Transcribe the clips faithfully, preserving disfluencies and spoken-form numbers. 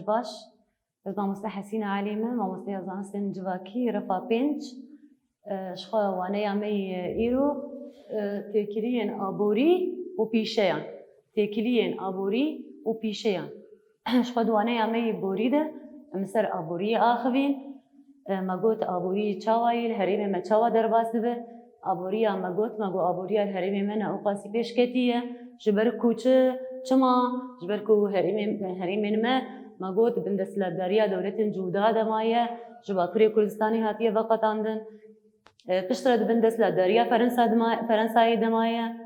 Baş, ez mamoste Hesîne Elî me, mamosteya zanistên civakî, refa pênc. E, ji xwe waneya me yê îro, e, têkiliyên aborî û pîşeyan. Têkiliyên aborî û pîşeyan. Ji xwe di waneya me yê borî de em li ser aboriyê axivîn. E, me got aborî çawa ye, li herêmê me çawa derbas dibe. Aboriya me got, me got aboriya li herêmê me ne ew qasî pêşketî ye. Ji ber ku çi, çima? Ji ber ku herêmên, herêmên me, me got, bin desthilatdariya dewletên cuda de maye, ji Bakurê Kurdistanê hatiye veqetandin. E, piştre di bin desthilatdariya Ferensa de ma-, Ferensayê de maye.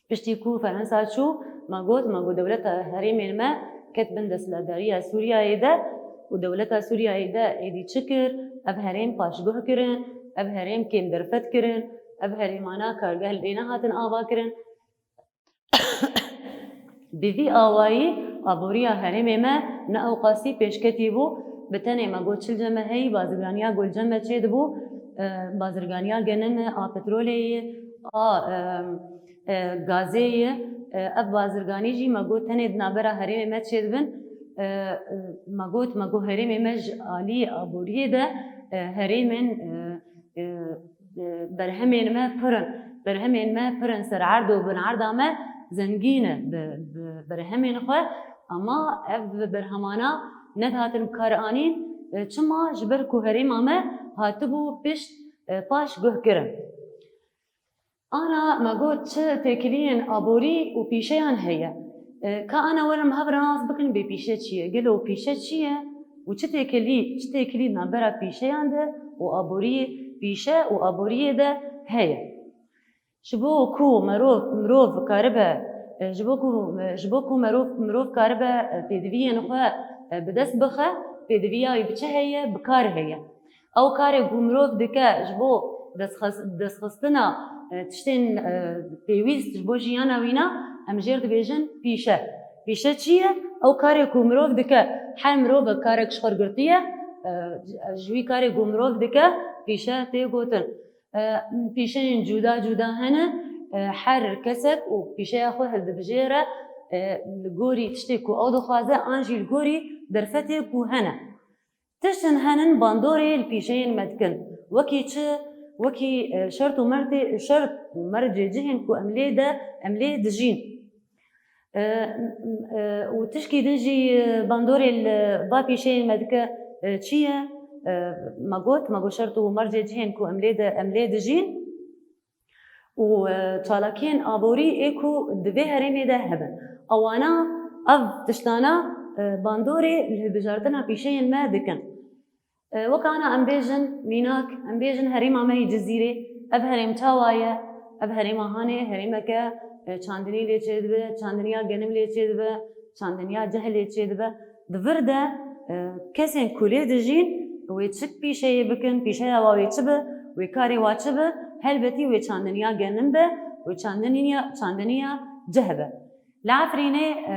Piştî ku Ferensa çû, me got, me got dewleta herêmên me ket bin desthilatdariya Sûriyeyê de û dewleta Sûriyeyê de êdî çi kir? Ev herêm paşguh kirin, ev herêm kêm derfet kirin, ev herêmana kargeh lê nehatin ava kirin. Bi vî awayî aboriya herêmê me ne ew qasî pêşketî bû. Bi tenê me got çil cem me heyî, bazirganiya gul cem me çêdibû, e, bazirganiya genim, a petrolê ye, a, e, e, gazê ye. E, ev bazirganî jî me got tenê di navbera herêmê me çêdibin. E, e, me got, me got herêmê me ji alî aboriyê de, e, herêmên, e, e, e, berhemên me pir in. Berhemên me pir in, ser erd û bin erda me zengîn e bi, bi berhemên xwe. Ama ev berhemana nedihatin bikaranîn. E, çima? Ji ber ku herêma me hatibû pişt, e, paş guhkirin. Ana me got çi têkiliyên aborî û pîşeyan heye. E, ka ana werin me hev re nas bikin bê pîşe çi ye? Gelo pîşe çi ye? Û çi têkilî, çi têkilî navbera pîşeyan de û aboriyê, pîşe û aboriyê de heye? Ji bo ku merov, mirov karibe, e, ji bo ku, e, ji bo ku merov, mirov karibe, e, pêdiviyên xwe, e, bi dest bixe, pêdiviya wî bi çi heye? Bi kar heye. Ew karê ku mirov dike ji bo destxis-, destxistina, e, tiştên, e, pêwîst ji bo jiyana wîna, em jêr dibêjin pîşe. Pîşe çi ye? Ew karê ku mirov dike, her mirovek karek ji xwe girtiye, e, ji wî karê ku mirov dike, pîşe tê gotin. E, pîşeyên cuda cuda hene, e, her kesek û pîşeya xwe hildibijêre, e, li gorî tiştê ku ew dixwaze an jî li gorî derfetê ku hene. Tiştin henin bandorê li pîşeyên me dikin. Wekî çi? Wekî, e, şert û mertê, şert û mercê cihên ku em lê de, em lê dijîn. E, e, û tişkî din jî, e, bandorê li va pîşeyên me dike, e, çi ye? E, me got, me got şert û mercê cihên ku em lê de, em lê dijîn. Û, e, çalakiyên aborî ê ku di vê herêmê de hebin. Ewana ev tiştana, e, bandorê li hilbijartina pîşeyên me dikin. E, wek ana em bêjin mînak, em bêjin herêma me yê Cizîrê, ev herêm çawa ye? Ev herêma hanê herêmeke, e, çandinî lê çêdibe, çandiniya genim lê çêdibe, çandiniya ceh lê çêdibe. Di vir de, e, kesên ku lê dijîn, wê çi pîşeyê bikin, pîşeya wa wê çi be, wê karê wa çi be, helbetî wê çandiniya genim be, wê çandiniya, çandiniya ceh be. Li Efrînê, e,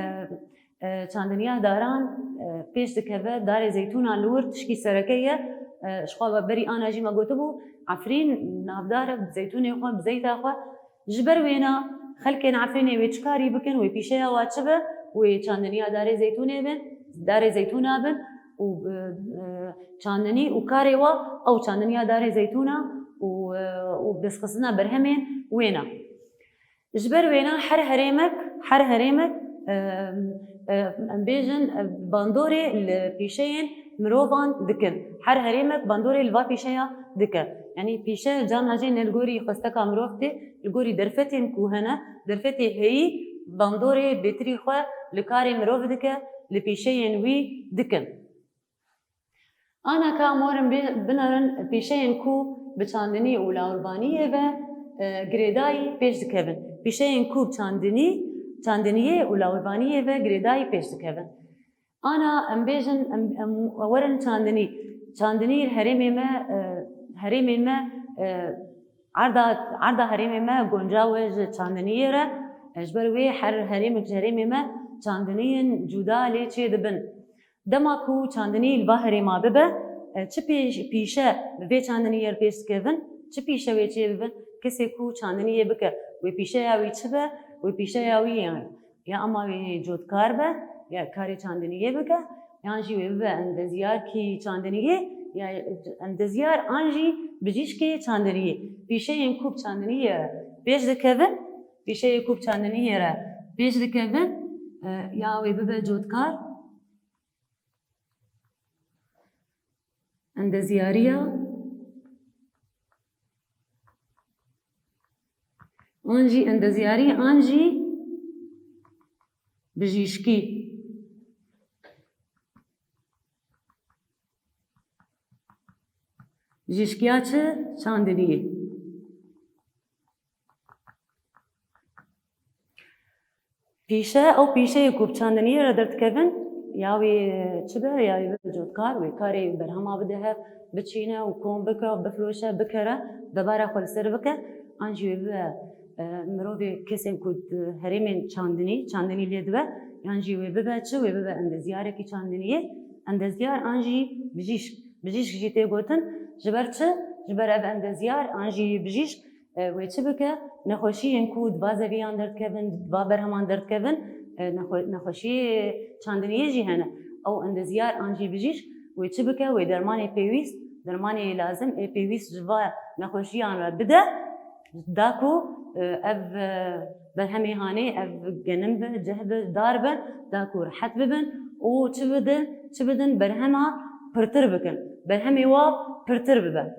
e, çandiniya daran, e, pêş dikeve, darê zeytûnan li wir tişkî sereke ye. E, ji xwe berî ana jî me gotibû, Efrîn navdar e bi zeytûnê xwe, bi zeyta xwe. Ji ber wêna xelkên Efrînê wê çi karî bikin, wê pîşeya wa çi be, wê çandiniya darê zeytûnê bin, darê zeytûna bin û, e, e, çandinî û karê wa ew çandiniya darê zeytûna û, e, û destxistina berhemên wêna. Ji ber wêna her herêmek, her herêmek, e, e, em bêjin, e, bandorê li pîşeyên mirovan dikin. Her herêmek bandorê li va pîşeya dike. Yanî pîşe carna jî ne li gorî xwesteka mirov tê, li gorî derfetên ku hene, derfetê heyî bandorê bêtirî xwe li karê mirov dike, li pîşeyên wî dikin. Ana ka em werin bê-, binerin pîşeyên ku bi çandinî û lawirvaniyê ve, e, girêdayî pêş dikevin. Pîşeyên ku bi çandinî, çandiniyê û lawirvaniyê ve girêdayî pêş dikevin. Ana em bêjin, em, em werin çandinî. Çandinî herêmê me, e, herêmên me, e, erda, erda herêmê me goncaw e ji çandiniyê re. E, ji ber wê her herêmek ji herêmê me çandiniyên cuda lê çêdibin. Dema ku çandinî li va herêma bibe, e, çi pêş-, pîşe bi vê çandiniyê re pêş dikevin, çi pîşe wê çê bibin, kesê ku çandiniyê bike, wê pîşeya wî çi be, wê pîşeya wî ya, ya ama wê cotkar be, ya karê çandiniyê bike, Yan jî wê bibe endezyarkî çandiniyê, ya endezyar an jî bijîşkê çandiniyê. Pîşeyên ku bi çandiniyê re pêş dikevin, pîşeyê ku bi çandiniyê re pêş dikevin, e, ya wê bibe cotkar, endezyariya, an jî endezyarî, an jî bijîşkî. Bijîşkiya çi? Çandiniyê. Pîşe, ew pîşeyê ku bi çandiniyê re derdikevin, ya wê çi be, ya wê bibe cotkar, wê karê berhema bide hev, biçîne û kom bike, bifiroşe, bikere, debara xwe li ser bike, an jî wê bibe, e, mirovê kesên ku di herêmên çandinî, çandinî lê dibe, yan jî wê bibe çi, wê bibe endezyarekî çandiniyê, endezyar an jî bijîşk. Bijîşk jî tê gotin, ji ber çi? Ji ber ev endezyar an jî bijîşk, e, wê çi bike? Nexweşiyên ku di va zeviyan derdikevin, di va berheman derdikevin, e, nexwe-, nexweşiyê çandiniyê jî hene. Ew endezyar an jî bijîşk wê çi bike? Wê dermanê pêwîst, dermanê lazim ê pêwîst ji va nexweşiyan re bide, da ku, e, ev, e, berhemê hanê, ev genim be, cih be, dar be, da ku rehet bibin û çi bidin, çi bidin, berhema pirtir bikin. Berhemê wa pirtir bibe.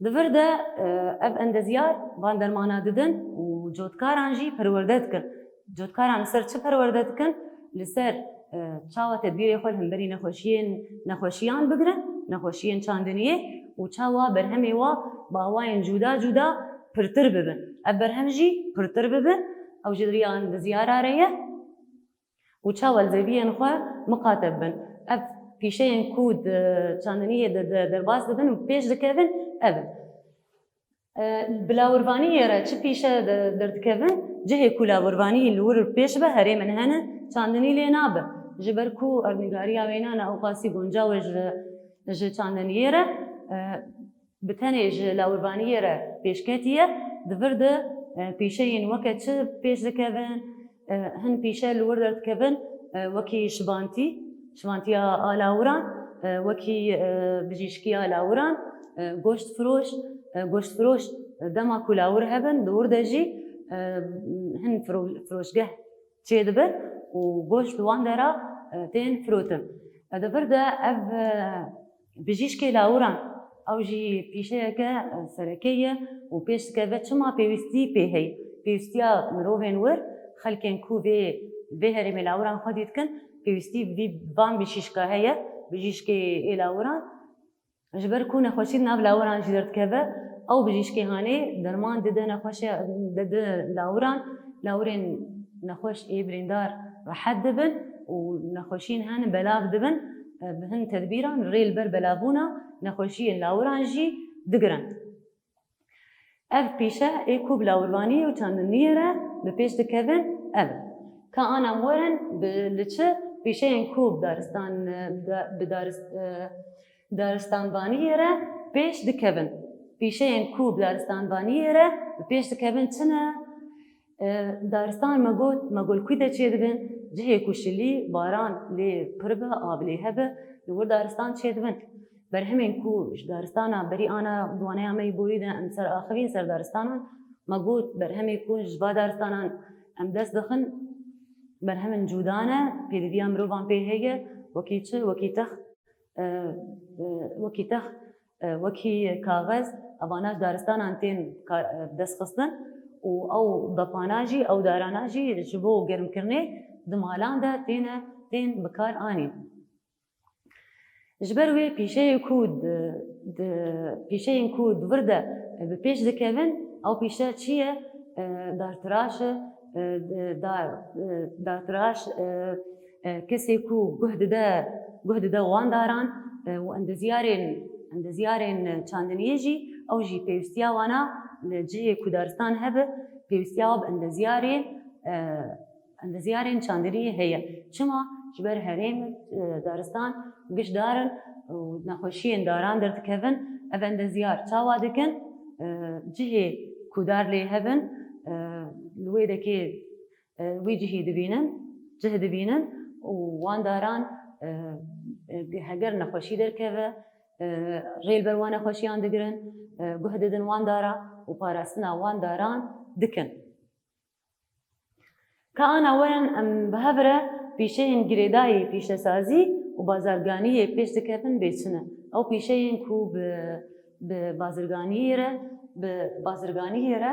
Di vir de, e, ev endezyar van dermana didin û cotkaran jî perwerde dikin. Cotkaran li ser çi perwerde dikin? Li ser, e, çawa tedbîrê xwe li hemberî nexweşiyên, nexweşiyan bigirin, nexweşiyên çandiniyê û çawa berhemê wa bi awayên cuda cuda pirtir bibin. Ev berhem jî pirtir bibin, ew ji riya endezyara re ye. Û çawa li zeviyên xwe miqate bibin. Ev pîşeyên ku di çandiniyê de, de derbas dibin û pêş dikevin, ev in. E, bi lawirvaniyê re çi pîşe de, derdikevin, cihê ku lawirvanî li wir pêş be, herêmin hene, çandinî lê nabe. Ji ber ku erdnîgariya wênan e, ewqasî guncaw e ji, ji çandiniyê re. E, bi tenê ji lawirvaniyê re pêşketî ye, di vir de, e, pîşeyên weke çi pêş dikevin, e, hin pîşe li wir derdikevin, e, wekî şibantî, şibantiya a lawiran, e, wekî, e, bijîşkiya lawiran, e, goşt firoş, e, goşt firoş, e, dema ku lawir hebin, di wir de jî, e, hin firo-, firoşgeh çêdibin û goşt di wan dera, e, tên firotin. E, di vir de ev, e, bijîşkê lawiran, ew jî pîşeyeke, e, sereke ye û pêş dikeve. Çima pêwîstî pê heye? Pêwîstiya mirovên wir, xelkên ku vê, vê herêmê lawiran xwedî dikin, pêwîstî vî, van bijîşka heye, bijîşkê ê lawiran. Ji ber ku nexweşî di nav lawiran jî derdikeve, ew bijîşkê hanê derman dide nexweşe, dide lawiran, lawirên nexweş ê birîndar rehet dibin û nexweşiyên hene belav dibin, e, bi hin tedbîran rê li ber belavbûna nexweşiyên lawiran jî digirin. Ev pîşe ê ku bi lawirvaniyê û çandiniyê re bi pêş dikevin, ev in. Ka ana em werin bi, li çi pîşeyên ku bi daristan, bi da-, bi daris-, e, daristanvaniyê re pêş dikevin. Pîşeyên ku bi daristanvaniyê re bi pêş dikevin çi ne? E, daristan me got, me got li ku de çêdibin, cihê ku şilî, baran lê pir be, av lê hebe, li wir daristan çêdibin. Berhemên ku ji daristana berî ana di waneya me yî borî de em ser axivîn ser daristanan, me got berhemê ku ji va daristanan em dest dixin, berhemên cuda ne, pêdiviya mirovan pê heye, wekî çi, wekî text, e, e, wekî text, e, wekî kaxez, evana ji daristanan tên kar-, e, dest xistin û ew depana jî, ew darana jî ji bo germkirinê di malan de têne, tên bi kar anîn. Ji ber wê pîşeyê ku di, di, pîşeyên ku di vir de, e, bi pêş dikevin, ew pîşe çi ye? E, dartiraş e, e, dar, e, dartiraş, e, e, kesê ku guh dide, guh dide wan daran, e, û endezyarên, endezyarên çandiniyê jî, ew jî pêwîstiya wana li cihê ku daristan hebe, pêwîstiya wan bi endezyarên, e, endezyarên çandiniyê heye. Çima? Ji ber herêm, e, daristan giş dar in û nexweşiyên daran derdikevin. Ev endezyar çawa dikin? E, cihê ku dar lê hebin, e, li wê dekê, e, wî cihî dibînin, cih dibînin û wan daran, e, e, heger nexweşî derkeve, e, rê li ber wan nexweşiyan digirin, e, guh didin wan dara û parastina wan daran dikin. Ka ana werin em bi hev re pîşeyên girêdayî pîşesazî û bazarganiyê pêş dikevin bê çi ne? Ew pîşeyên ku bi, bi bazirganiyê re, bi bazirganiyê re,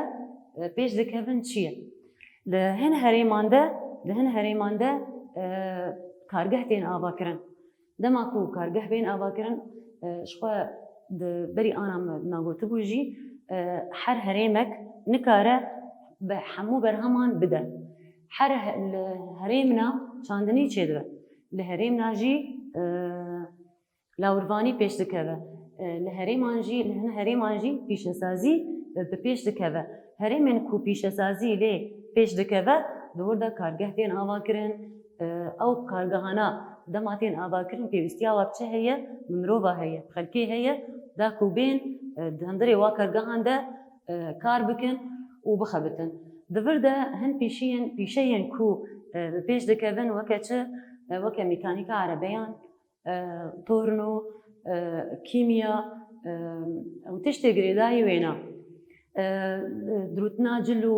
e, pêş dikevin çi ye? Li hin herêman de, li hin herêman de, e, kargeh tên avakirin. Dema ku kargeh bên avakirin, e, ji xwe di berî ana me, me gotibû jî, e, her herêmek nikare bi hemû berheman bide. Her he-, li herêmna çandinî çêdibe. Li herêmna jî, e, lawirvanî pêş dikeve. E, li herêman jî, li hin herêman jî pîşesazî, e, bi pêş dikeve. Herêmên ku pîşesazî lê pêş dikeve, di wir de kargeh tên avakirin. E, ew kargehana dema tên avakirin, pêwîstiya wa bi çi heye? Bi mirova heye, bi xelkê heye, da ku bên, e, di hundirê wa kargehan de, e, kar bikin û bixebitin. Di vir de hin pîşiyên, pîşeyên ku, e, bi pêş dikevin weke çi? E, weke mîkanîka erebeyan, e, torno, e, kîmya, e, û tiştê girêdayî wêna. E, dirûtina cil û,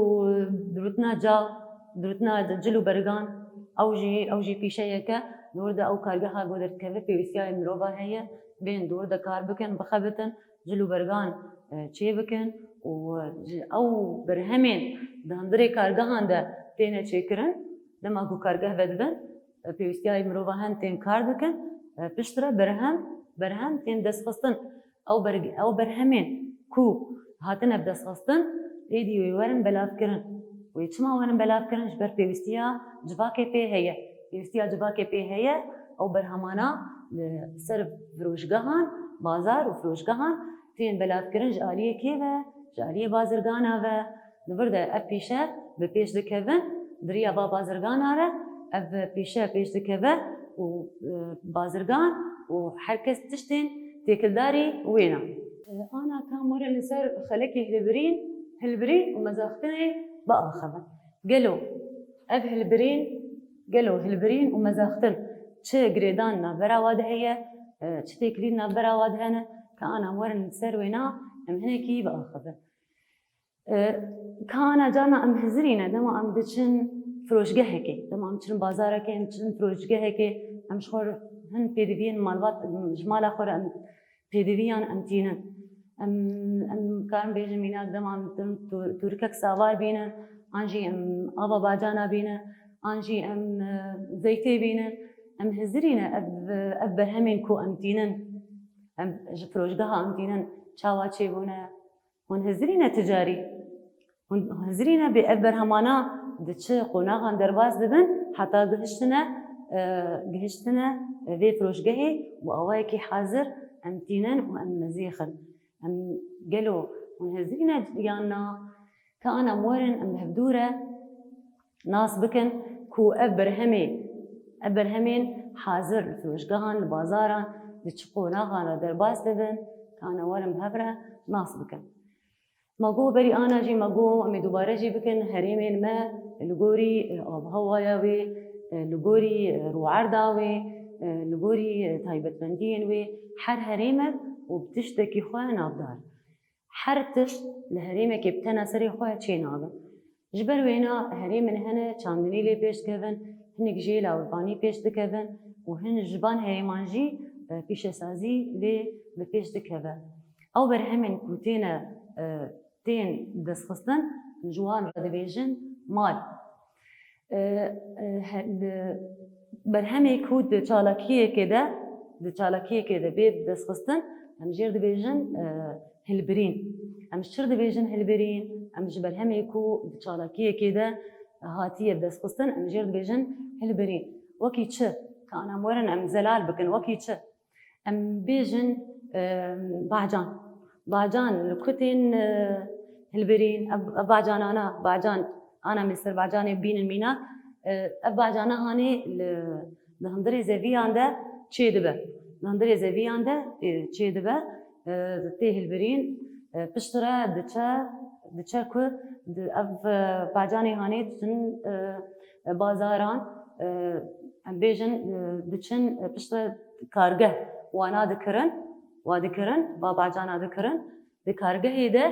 dirûtina ca, dirûtina cil û bergan, ew jî, ew jî pîşeyeke, di wir de ew kargeha ku derdikeve pêwîstiya mirova heye, bên di wir de kar bikin, bixebitin, cil û bergan, e, çêbikin û ji ew berhemên di hundirê kargehan de têne çêkirin, dema ku kargeh vedibin, e, pêwîstiya mirova hen tên kar dikin, e, piştre berhem, berhem tên destxistin. Ew ber-, ew berhemên ku hatine bi destxistin, êdî wê werin belavkirin. Wê çima werin belavkirin? Ji ber pêwîstiya civakê pê heye. Pêwîstiya civakê pê heye, ew berhemana li ser firoşgehan, bazar û firoşgehan tên belavkirin ji aliyê kê ve? Ji aliyê bazirgana ve. Di vir de ev pîşe bi pêş dikevin, di riya va bazirgana re ev pîşe pêş dikeve û, e, bazirgan û her kes tiştên têkildarî wê ne. E, ana kam werin li ser xelekê hilbirîn, hilbirîn û mezaxtinê biaxivin. Gelo ev hilbirîn, gelo hilbirîn û mezaxtin çi girêdan navbera wa de heye, e, çi têkilî navbera wa de hene, ka ana werin li ser wêna em hinekî biaxivin. E, ka ana carna em hizirî ne, dema em diçin firoşgehekê, dema em diçin bazarekê, em diçin firoşgehekê, em ji xwe re hin pêdiviyên malbat, ji mala xwe re em pêdiviyan em tînin. Em, em karin bêjin mînak dema em diçin tû-, tûrikek savar bînin, an jî em ava bacana bînin, an jî em, e, zeytê bînin. Em hizirî ne ev, ev berhemên ku em tînin, em ji firoşgeha em tînin, çawa çêbûne, Hûn hizirî ne ticarî? Hûn hizirî ne bê ev berhemana di çi qonaxan derbas dibin, heta gihiştine, e, gihiştine, e, vê firoşgehê û awayekî hazir em tînin û em mezêxin. Em gelo hûn hizirî ne yan na? Ka ana em werin, em bi hevdû re nas bikin ku ev berhemê, ev berhemên hazir li firoşgehan, li bazaran, di çi qonaxan re derbas dibin, ka ana werin bi hev re nas bikin. Ma got berî ana jî, ma got em ê dubare jî bikin, herêmên me li gorî, e, avhewaya wê, e, li gorî, e, rûerda wê, e, li gorî, e, taybetmendiyên wê, her herêmek û bi tiştekî xwe navdar. Her tişt li herêmekê bi tena serê xwe çê nabe. Ji ber wêna herêmên hene çandinî lê pêş dikevin, hinek jê lawirvanî pêş dikevin û hin ji van herêman jî, e, pîşesazî lê bi pêş dikeve. Ew berhemên ku têne, e, tên destxistin, ji wan re dibêjin mal. E, e, he-, li berhemê ku di çalakiyekê de, di çalakiyekê de bê destxistin, em jê re dibêjin, e, hilbirîn. Em ji çi re dibêjin hilbirîn? Em ji berhemê ku di çalakiyekê de hatiye destxistin, em jê re dibêjin hilbirîn. Wekî çi? Ka ana em werin em zelal bikin, wekî çi? Em bêjin, e, bacan. Bacan li ku tên, e, hilbirîn, ev, ev bacanana, bacan, ana em ê ser bacanê bînin mînak, e, ev bacana hanê li, di hundirê zeviyan de çêdibe. Di hundirê zeviyan de, e, çêdibe, e, tê hilbirîn, e, piştre diçe, diçe ku di, ev, e, bacanê hanê diçin, e, e, bazaran, e, em bêjin, e, diçin, e, piştre kargeh wana dikirin, wa dikirin, va bahcana dikirin. Di kargehê de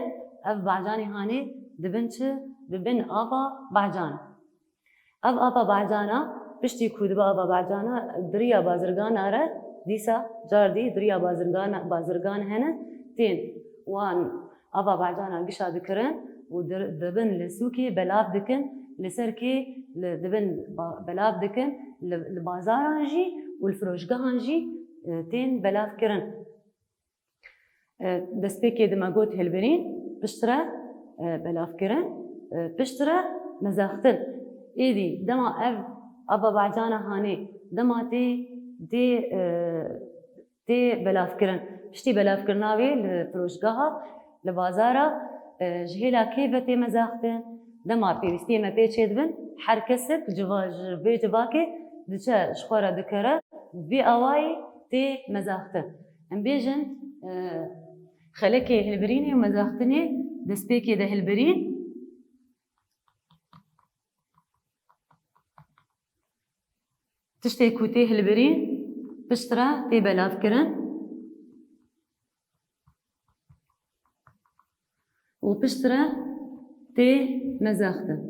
ev bahcanê hanê dibin çi? Dibin ava bahcan. Ev ava bahcana, piştî ku dibe ava bahcana, di riya bazirgana re, dîsa cardî di riya bazirgana, bazirgan hene, tên wan ava bahcana gişa dikirin û dir-, dibin li sûkê belav dikin, li ser kê li, dibin ba-, belav dikin, li, li bazaran jî û li firoşgehan jî, e, tên belavkirin. E, destpêkê de me got hilbirîn, piştre, e, belavkirin, e, piştre mezaxtin. Êdî dema ev ava bahcana hanê, dema tê, tê, e, tê belavkirin. Piştî belavkirina wê li firoşgeha, li bazara, e, ji hêla kê ve tê mezaxtin? Dema pêwîstiyê me pê çêdibin, her kesek civa-, ji vê civakê diçe, ji xwe re dikere, vê awayî tê mezaxtin. Em bêjin, e, xelekê hilbirînê û mezaxtinê, destpêkê de hilbirîn, tiştê ku tê hilbirîn, piştre tê belavkirin û piştre tê mezaxtin.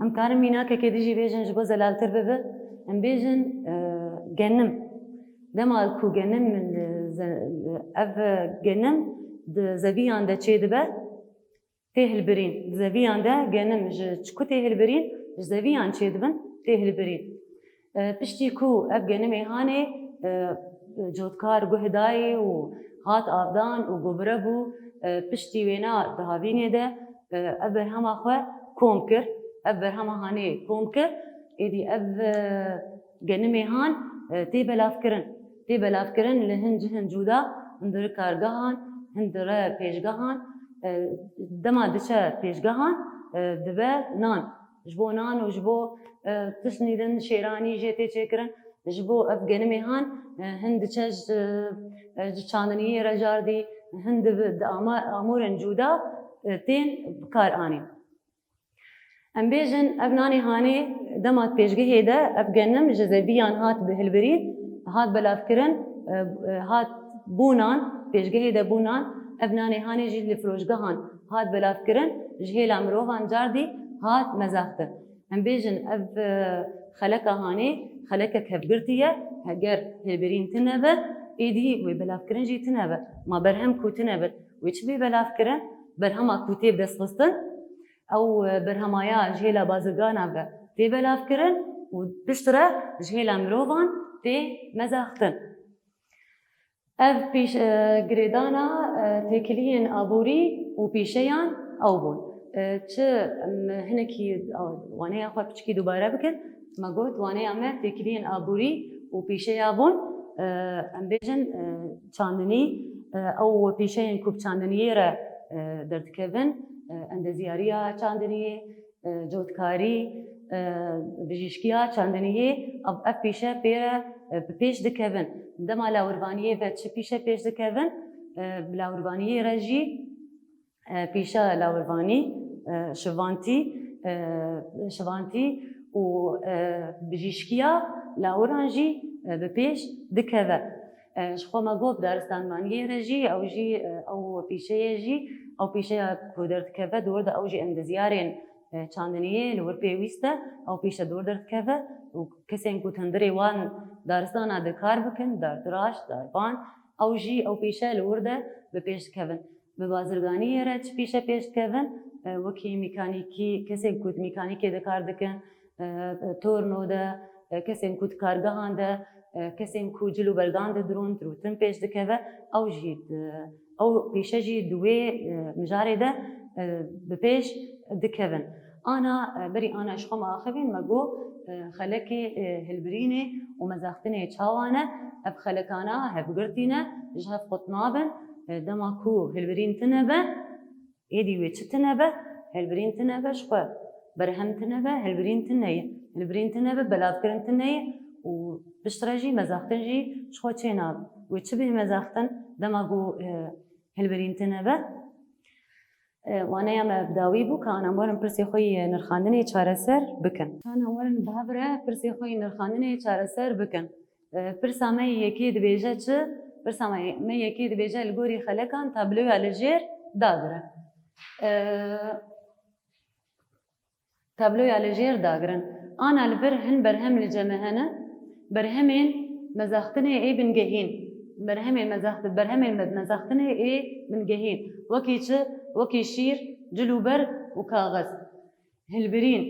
Em karin mînakekê din jî bêjin, ji bo zelaltir bibe, em bêjin, e, genim. Dema ku genim, e, ze-, ev genim di zeviyan de çêdibe, tê hilbirîn. Di zeviyan de genim ji çi ku tê hilbirîn, ji zeviyan çêdibin, tê hilbirîn. E, piştî ku ev genimê hanê, e, cotkar guh dayê û hat avdan û gobire bû, e, piştî wêna di havînê de, e, ev berhema xwe kom kir, ev berhema hanê kom kir, êdî ev, e, genimê han, e, tê belavkirin. Tê belavkirin li hin cihên cuda, hin dire kargehan, hin dire pêşgehan, e, dema diçe pêşgehan, e, dibe nan. Ji bo nan û ji bo, e, tiştên din şêranî jê tê çêkirin. Ji bo ev genimê han, e, hin diçe ji, e, ji çandiniyê re cardî, hin di, di ama-, amûrên cuda, e, tên bi kar anîn. Em bêjin, ev nanê hanê dema pêşgehê de ev genim ji zeviyan hat bi hilbirîn, hat belavkirin, e, e, hat bûnan, pêşgehê de bûnan, ev nanê hanê jî li firoşgehan hat belavkirin, ji hêla mirovan cardî hat mezaxtin. Em bêjin, ev, e, xeleka hanê, xelekek hevgirtî ye, heger hilbirîn tune be, êdî wê belavkirin jî tune be. Ma berhem ku tune be, wê çi bê belavkirin? Berhema ku tê bi dest xistin, ew, e, berhemaya ji hêla bazirgana ve tê belavkirin û piştre ji hêla mirovan tê mezaxtin. Ev pîş-, e, girêdana, e, têkiliyên aborî û pîşeyan ew bûn. E, çi em hinekî, e, waneya xwe piçikî dubare bikin, me got waneya me têkiliyên aborî û pîşeya bûn. E, em bêjin, e, çandinî, e, ew pîşeyên ku bi çandiniyê re, e, derdikevin, e, endezyariya çandiniyê, e, cotkarî, e, bijîşkiya çandiniyê, ev, ev pîşe pê re, e, bi pêş dikevin. Dema lawirvaniyê ve çi pîşe pêş dikevin, e, bi lawirvaniyê re jî, e, pîşa lawirvanî, e, şivantî, e, şivantî û, e, bijîşkiya lawiran jî, e, bi pêş dikeve. E, ji xwe me got, daristanvaniyê re jî, ew jî, e, ew pîşeyê jî, ew pîşeya ku derdikeve, di wir de ew jî endezyarên, e, çandiniyê li wir pêwîst e, ew pîşe di wir derdikeve û kesên ku tendirê wan daristana di kar bikin, dardiraş, darban, ew jî ew pîşe li wir de bi pêş dikevin. Bi bazirganiyê re çi pîşe pêş dikevin? E, wekî mîkanîkî, kesên ku di mîkanîkê de kar dikin, e, e, torno de, e, kesên ku di kargehan de, e, kesên ku cil û belgan didirûn, dirûtin pêş dikeve, ew jî, e, ew pîşe jî di wê, e, mijarê de, e, bi pêş dikevin. Ana, e, berî ana ji xwe me axivîn, me got, e, xelekê, e, hilbirînê û mezaxtinê çawa ne? Ev xelekana hevgirtî ne, ji hev qut nabin. E, dema ku hilbirîn tune be, êdî wê çi tune be? Hilbirîn tune be ji xwe. Berhem tune be, hilbirîn tune ye. Hilbirîn tune be, belavkirin tune ye û piştre jî mezaxtin jî ji xwe çê nabe. Wê çi bê mezaxtin dema ku, e, hilbirîn tune be? E, waneya me bi dawî bû, ka ana werin pirsê xwe yê nirxandinê çareser bikin. Ka ana werin bi hev re pirsê xwe yê nirxandinê çareser bikin. E, pirsa me yê yekê dibêje çi? Pirsa me, me yekê dibêje li gorî xelekan tabloya li jêr dagire. E, Tabloya li jêr dagirin. Ana li vir hin berhem li cem me hene. Berhemên mezaxtinê ê bingehîn. Berhemên mezaxt-, berhemên me-, mezaxtinê ê bingehîn. Wekî çi? Wekî şîr, cil û berg û kaxiz. Hilbirîn.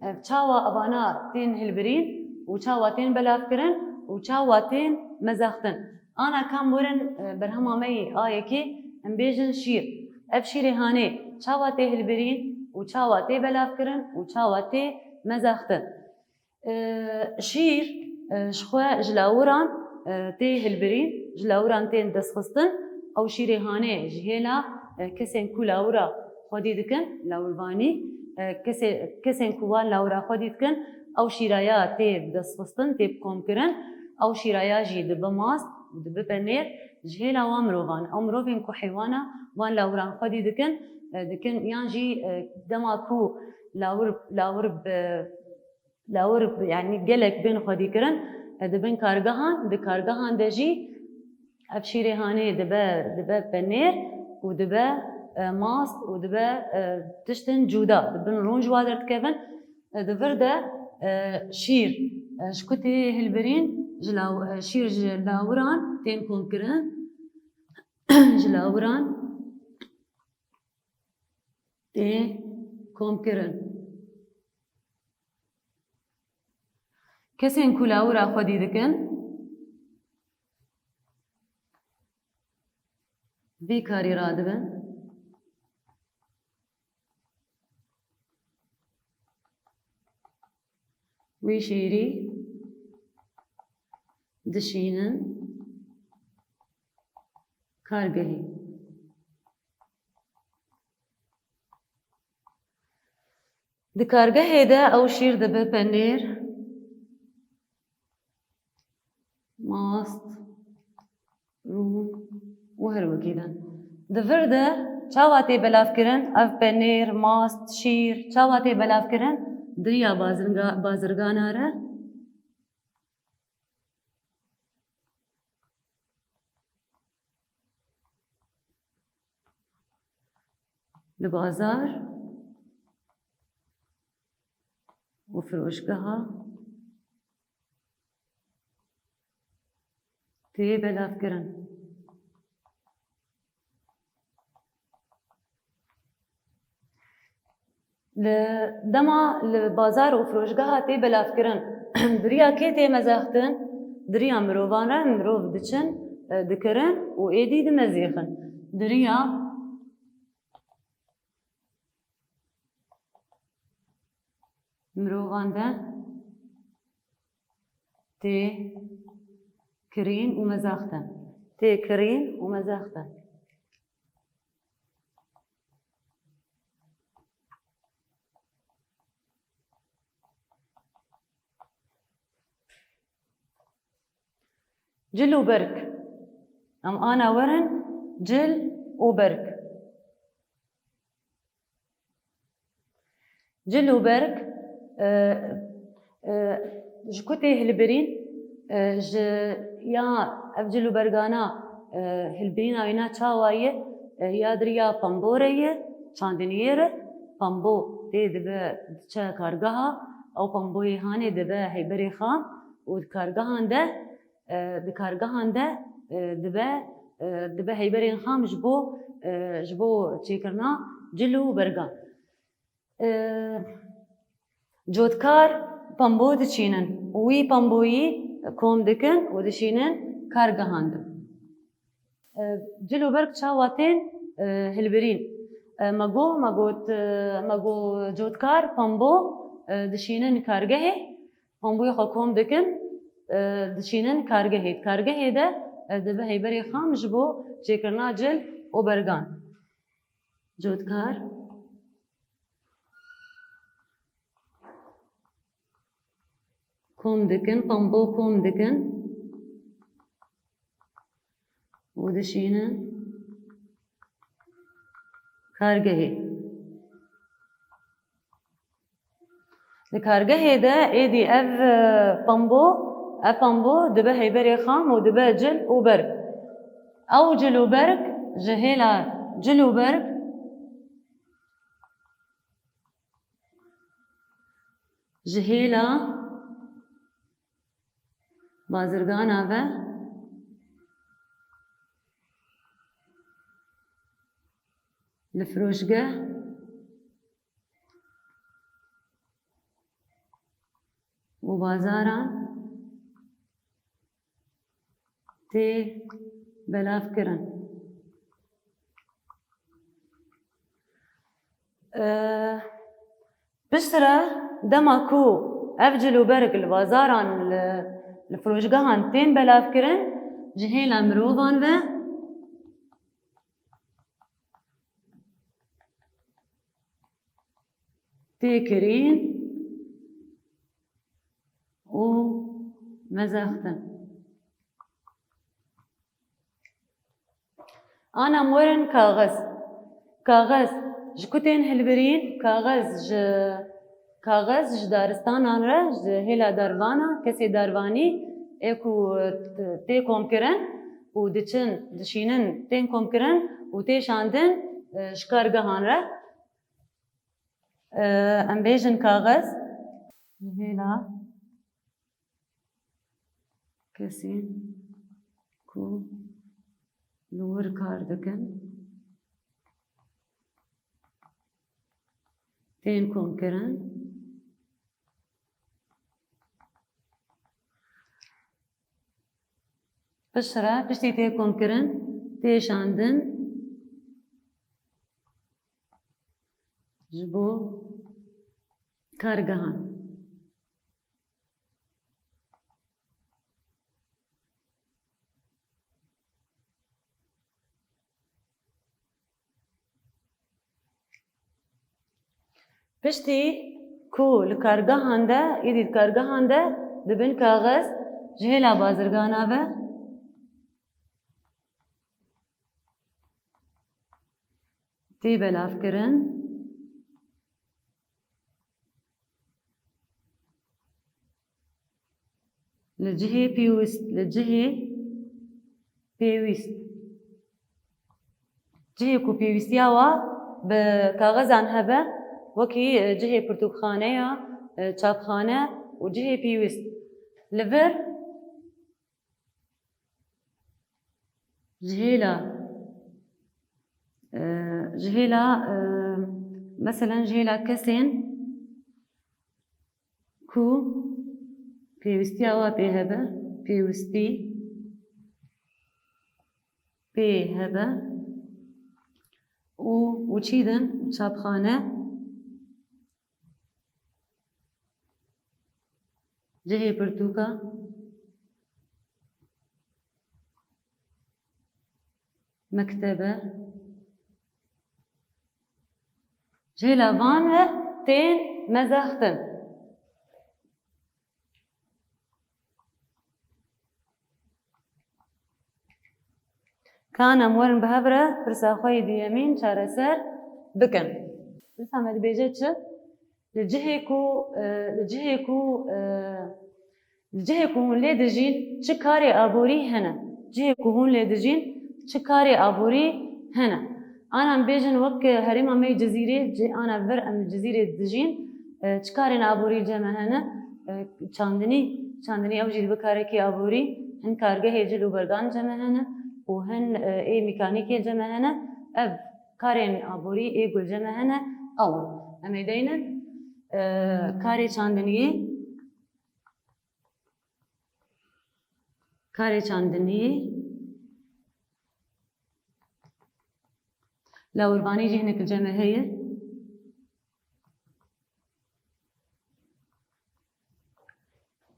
Ev çawa evana tên hilbirîn û çawa tên belavkirin û çawa tên mezaxtin? Ana kam werin, e, berhema me yê A yekê, em bêjin şîr. Ev şîrê hanê çawa tê hilbirîn û çawa tê belavkirin û çawa tê mezaxtin? E, şîr, e, ji xwe ji lawiran, e, tê hilbirîn, ji lawiran tên destxistin. Ew şîrê hanê ji hêla, e, kesên ku lawira xwedî dikin, lawirvanî, e, kesê-, kesên ku wan lawira xwedî dikin, ew şîraya tê bi destxistin, tê bi komkirin, ew şîraya jî dibe mast û dibe penêr ji hêla wan mirovan. Ew mirovên ku heywana wan lawiran xwedî dikin, e, dikin, yan jî, e, dema ku lawir, lawir bi, lawir, yanî gelek bên xwedîkirin, e, dibin kargehan, di kargehan de jî ev şîrê hanê dibe, dibe penêr û dibe, e, mast û dibe, e, tiştin cuda, dibin rûn ji wa derdikevin. E, di vir de, e, şîr, e, ji ku tê hilbirîn, ji law-, e, şîr ji lawiran tên komkirin, ji lawiran tê komkirin. Kesên ku lawira xwedî dikin, vî karî radibin. Wî şîrî dişînin kargehî. Di kargehê de ew şîr dibe penêr, mast, rûn û her wekî din. Di vir de çawa tê belavkirin? Ev penêr, mast, şîr çawa tê belavkirin? Di riya bazirga-, bazirgana re. Li bazar û firoşgeha tê belavkirin. Li dema li bazar û firoşgeha tê belavkirin, di riya kê tê mezaxtin? Di riya mirovan re, mirov diçin, e, dikirin û êdî dimezîxin. Di riya mirovan de tê kirîn û mezaxtin. Tê kirîn û mezaxtin. Cil û berg. Em ana werin cil û berg. Cil û berg, e, e, ji ku tê hilbirîn, e, ji ya ev cil û bergana, e, hilbirîna wîna çawa ye, e, ya di riya pembo re ye, çandiniyê re, pembo tê dibe diçe kargeha, ew pemboyê hanê dibe heyberê xam û di kargehan de, e, di kargehan de, e, dibe, e, dibe heyberên xam ji bo, e, ji bo çêkirina cil û bergan. E, cotkar pembo diçînin û wî pemboyî kom dikin û dişînin kargehan de. E, cil û berg çawa tên, e, hilbirîn? E, me got, me got, e, me got cotkar pembo, e, dişînin kargehê. Pemboyê xwe kom dikin, e, diçînin kargehê. Kargehê de, e, dibe heyberê xam ji bo çêkirina cil û bergan. Cotkar kom dikin, pembo kom dikin. û dişînin Kargehê. Di kargehê de êdî ev, e, pambo, ev pambo dibe heyberê xam û dibe cil û berg. Ew cil û berg ji hêla cil û berg, ji hêla bazirgana ve li firoşgeh û bazaran tê belavkirin. Eee, piştre dema ku ev cil û berg li bazaran, li, li firoşgehan tên belavkirin, ji hêla mirovan ve tê kirîn û mezextin. Ana em werin kaxiz. Kaxiz ji ku tên hilbirîn? Kaxiz ji, kaxiz ji daristanan re, ji hêla dervana, kesê dervanî ê ku tê komkirin û diçin, dişînin, tên komkirin û tê şandin, e, ji kargehan re. E, em bêjin kaxiz ji hêla kesên ku li wir kar dikin, tên komkirin. Piştre, piştî tê komkirin, tê şandin ji bo kargehan. Piştî ku li kargehan de, êdî li kargehan de dibin kaxiz ji hêla bazirgana ve tê belavkirin. Li cihê pêwist, li cihê pêwîst. Cihê ku pêwîstiya wa bi kaxizan hebe, wekî, e, cihê pirtûkxaneya, e, çapxane û cihê pêwîst. Li vir ji hêla, e, ji hêla, e, meselen ji hêla kesên ku pêwîstiya wa pê hebe, pêwîstî pê hebe û, û çî din, çapxane, cihê pirtûka, mektebe, ji hêla van ve tên mezextin. Ka em werin bi hev re pirsa xwe yê duyemîn çareser bikin. Pirsa me dibêje çi? Li cihê ku, e, li cihê ku, e, li cihê ku hûn lê dijîn çi karê aborî hene? Cihê ku hûn lê dijîn çi karê aborî hene? Ana em bêjin wek herêma me yê Cizîrê, cî-, ana vir em li Cizîrê dijîn, e, çi karên aborî li cem me hene? E, çandinî, çandinî ew jî dibe karekî aborî, hin kargehê cil û bergan li cem me hene û hin, e, ê mîkanîkê li cem me hene. Ev karên aborî ê ku li cem me hene, ew in. Em ê deynin, e, karê çandiniyê, karê çandiniyê, lawirvanî jî hinek li cem me heye.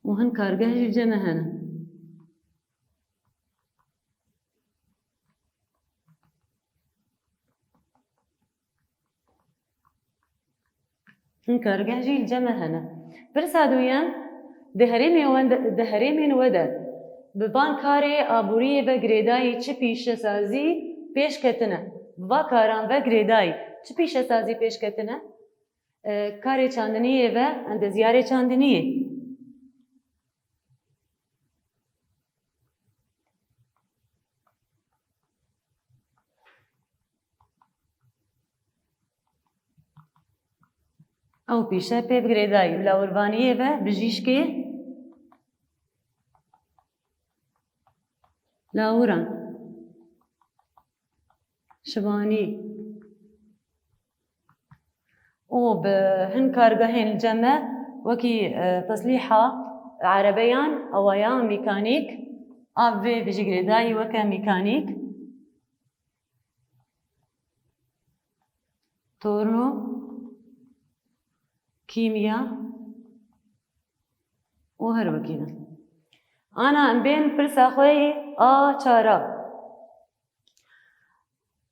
Û hin kargeh jî li cem me hene. Hin kargeh jî li cem me hene. Pirsa duyem, di herêmê we de, di herêmên we de bi van karê aboriyê ve girêdayî çi pîşesazî pêş ketine? Bi va karan ve girêdayî Çi pîşesazî pêş ketine? E, karê çandiniyê ve endezyarê çandiniyê. Ew pîşe pê bi girêdayî, bi lawirvaniyê ve bijîşkê lawiran, şivanî û bi hin kargehên li cem me wekî, e, teslîha erebeyan, awaya mîkanîk, a bi vê bijî girêdayî weke mîkanîk. Torno, kîmya û her wekî din. Ana em bên pirsa xwe yê a çara.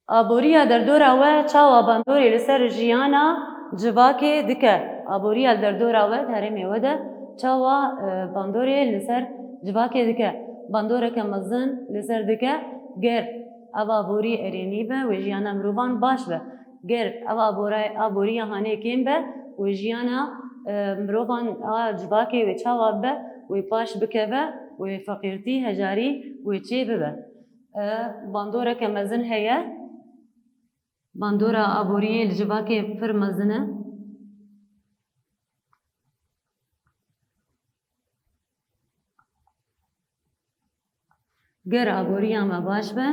Aboriya derdora we çawa bandorê li ser jiyana civakê dike? Aboriya li derdora we, di herêmê we de çawa, e, bandorê li ser civakê dike? Bandoreke mezin li ser dike, ger ev aborî erênî be, wê jiyana mirovan baş be. Ger ev abora-, aboriya hanê kêm be, wê jiyana, e, mirovan a civakê wê çawa be, wê paş bikeve, wê feqîrtî, hejarî wê çê bibe. E, bandoreke mezin heye. Bandora aboriyê li civakê pir mezin e. Ger aboriya me baş be,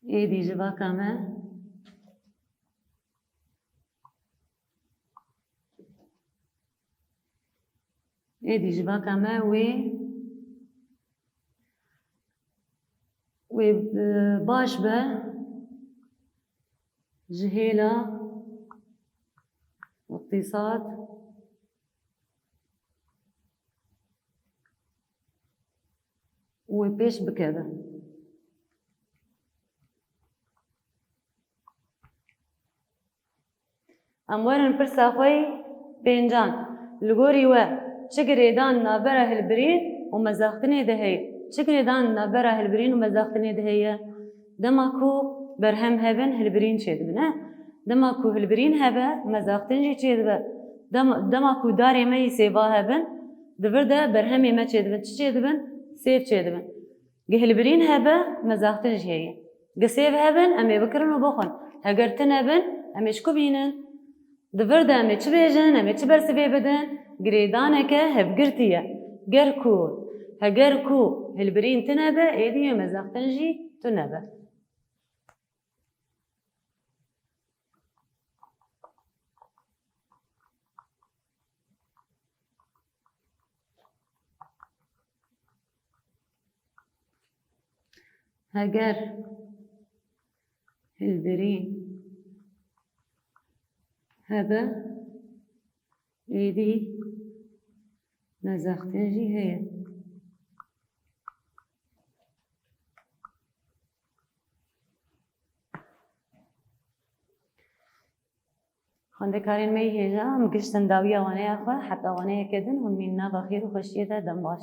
êdî civaka me, êdî civaka me wê, wê, e, baş be ji hêla îqtîsad û wê pêş bikeve. Em werin pirsa xwe yî pêncan. Li gorî we çi girêdan navbera hilbirîn û mezaxtinê de heye? Çi girêdan navbera hilbirîn û mezaxtinê de heye? Dema ku berhem hebin, hilbirîn çêdibin, e? Dema ku hilbirîn hebe, mezaxtin jî çêdibe. Dema, dema ku darê me yî sêva hebin, di vir de berhemê me çêdibin. Çi çêdibin? Sêv çêdibin. Gi hilbirîn hebe, mezaxtin jî heye. Gi sêv hebin, em ê bikirin û bixwin. Heger tune bin, em ê ji ku bînin? Di vir de em ê çi bêjin, em ê çi bersivê bidin? Girêdaneke hevgirtî ye. Ger ku, heger ku hilbirîn tune be, êdî wê mezaxtin jî tune be. Heger hilbirîn hebe, êdî mezaxtin jî heye. Xwendekarên me yî hêja, em gihiştin dawiya waneya xwe, heta waneyeke din hûn mîn nava xêr û xweşiyê de, dem baş.